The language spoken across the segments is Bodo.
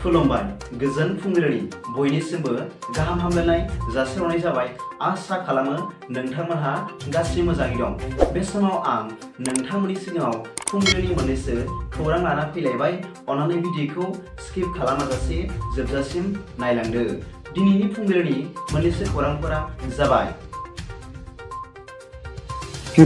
खुलुमबाय गोजोन फुंबिलिनि बयनिसिमबो गाहाम हामलायनाय जासिहरनाय जाबाय। आसा खालामो नोंथांमोनहा गासै मोजाङै दं। बे समाव आं नोंथांमोननि सिगाङाव फुंबिलिनि मोननैसो खौरां लाना फैलायबाय। अन्नानै भिडिअखौ स्किप खालामाजासे जोबजासिम नायलांदो। दिनैनि फुंबिलिनि मोननैसो खौरांफोरा जाबाय।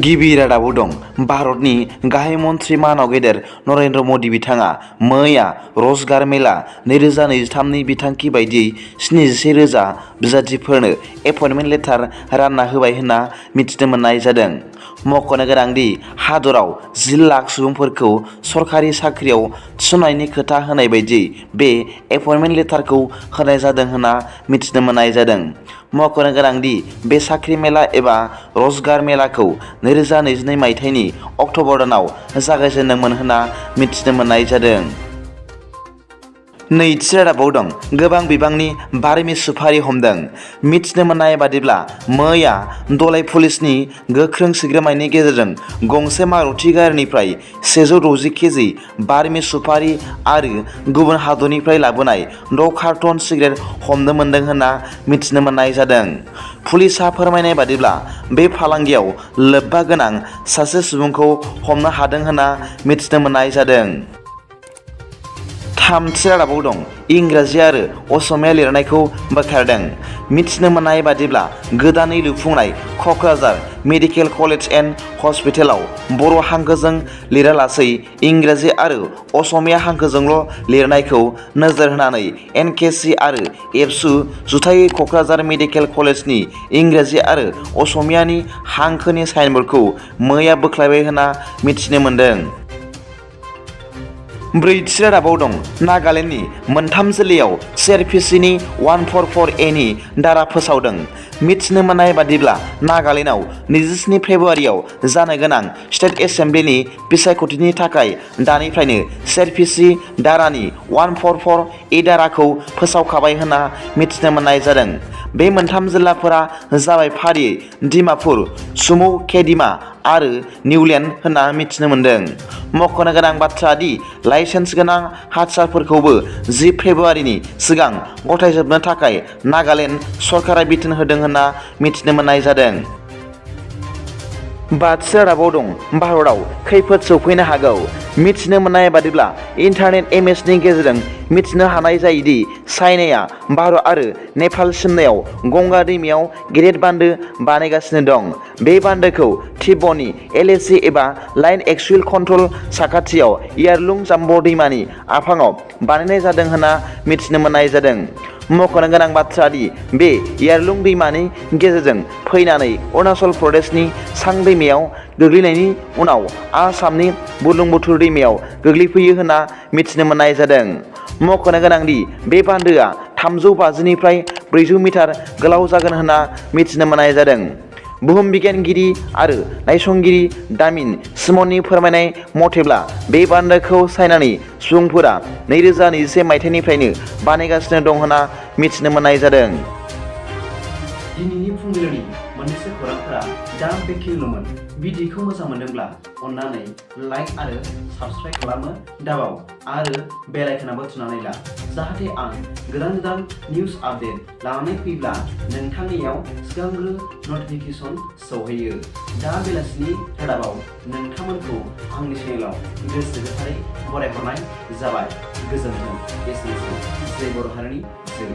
गिबि रादाबाव दं। भारतनि गाहाय मन्त्रि मानाव गेदेर नरेन्द्र मदि बिथाङा मैया रोजगार मेला 2023नि बिथांखि बायदियै 77,000 बिजाथिफोरनो एपइन्टमेन्ट लेटार रानना होबाय होनना मिथिनो मोननाय जादों। मख'नो गोनांदि हादराव 10 लाख सुबुंफोरखौ सरखारि साख्रियाव थिसननायनि खोथा होनाय बायदियै बे एपइन्टमेन्ट लेटारखौ होनाय जादों होनना मिथिनो मोननाय जादों। मख'नो गोनांदि बे साख्रि मेला एबा रोजगार मेलाखौ 2022 मायथाइनि अक्ट'बर दानाव जागायजेनदोंमोन होनना मिथिनो मोननाय जादों। नैथि रादाबाव दं। गोबां बिबांनि बार्मि सुपारि हमदों। मिथिनो मोननाय बादिब्ला मैया धलाई पुलिसनि गोख्रों सिग्रोमनायनि गेजेरजों गंसे मारुति गारिनिफ्राय 160 केजि बार्मि सुपारि आरो गुबुन हादरनिफ्राय लाबोनाय 6 कार्टन सिगारेट हमनो मोनदों होनना मिथिनो मोननाय जादों। पुलिसआ फोरमायनाय बादिब्ला बे फालांगियाव लोब्बा गोनां सासे सुबुंखौ हमनो हादों होनना मिथिनो मोननाय जादों। थामथि रादाबाव दं। इंराजि आरो असमिया लिरनायखौ बोखारदों। मिथिनो मोननाय बादिब्ला गोदानै लुफुंनाय क'क्राझार मेडिकेल कलेज एन्ड हस्पिटालाव बर' हांखोजों लिरालासै इंराजि आरो असमिया हांखोजोंल' लिरनायखौ नोजोर होनानै NKC आरो एबसु जुथायै क'क्राझार मेडिकेल कलेजनि इंराजि आरो असमियानि हांखोनि साइनबर्डखौ मैया बोख्लायबाय होनना मिथिनो मोनदों। ब्रैथि रादाबाव दं। नागालेण्डनि मोनथाम जिल्लायाव CRPCनि 144A नि दारा फोसावदों। मिथिनो मोननाय बादिब्ला नागालेण्डआव 27 फेब्रुवारियाव जानो गोनां स्टेट एसेम्बलिनि बिसायख'थिनि थाखाय दानिफ्रायनो CRPC दारानि 144A दाराखौ फोसावखाबाय होनना मिथिनो मोननाय जादों। बे मोनथाम जिल्लाफोरा जाबाय फारियै डिमापुर, सुमौ खेदिमा आरो निउलेण्ड होनना मिथिनो मोनदों। मख'नो गोनां बाथ्रा दि लाइसेन्स गोनां हाथियारफोरखौबो 10 फेब्रुवारिनि सिगां गथायजोबनो थाखाय नागालेण्ड सरकारा बिथोन होदों होनना मिथिनो मोननाय जादों। बाथि रादाबाव दं। भारतआव खैफोद सौफैनो हागौ। मिथिनो मोननाय बादिब्ला इन्टारनेट इमेजनि गेजेरजों मिथिनो हानाय जायोदि चाइनाया भारत आरो नेपाल सिमनायाव गंगा दैमायाव गिदिर बान्दो बानायगासिनो दं। बे बान्दोखौ तिब्बतनि LAC एबा लाइन एक्सुवेल कन्ट्रल साखाथियाव यारलुं जाम्ब दैमानि आफाङाव बानायनाय जादों होनना मिथिनो मोननाय जादों। मख'नो गोनां बाथ्रा दि बे यारलुं दैमानि गेजेरजों फैनानै अरुणाचल प्रदेशनि सां दैमायाव गोग्लैनायनि उनाव आसामनि बुरलुंबुथुर दैमायाव गोग्लैफैयो होनना मिथिनो मोननाय जादों। मख'नो गोनांदि बे बान्दोआ 350 निफ्राय 400 मिटार गोलाव जागोन होनना मिथिनो मोननाय जादों। बुहुम बिगियानगिरि आरो नायसंगिरि दामिन सिमननि फोरमायनाय मथेब्ला बे बान्दोखौ चाइनानि सुबुंफोरा 2021 मायथाइनिफ्रायनो बानायगासिनो दं होनना मिथिनो मोननाय जादों। दिनैनि फुंबिलिनि मोननैसो खौरांफोरा दा बेखिनिल'मोन। भिडिअखौ मोजां मोनदोंब्ला अन्नानै लाइक आरो साबस्क्राइब खालामनो दाबाव आरो बेल आइकनआबो थुनानै ला, जाहाथे आं गोदान गोदान निउस आपडेट लानानै फैब्ला नोंथांनियाव सिगांग्रो नटिफिकेसन सौहैयो। दा बेलासिनि रादाबाव नोंथांमोनखौ आंनि चेनेलाव गोसो गोथारै बरायहरनाय जाबाय। गोजोन्थों। एसेनोसै। जय बर' हारिनि जय।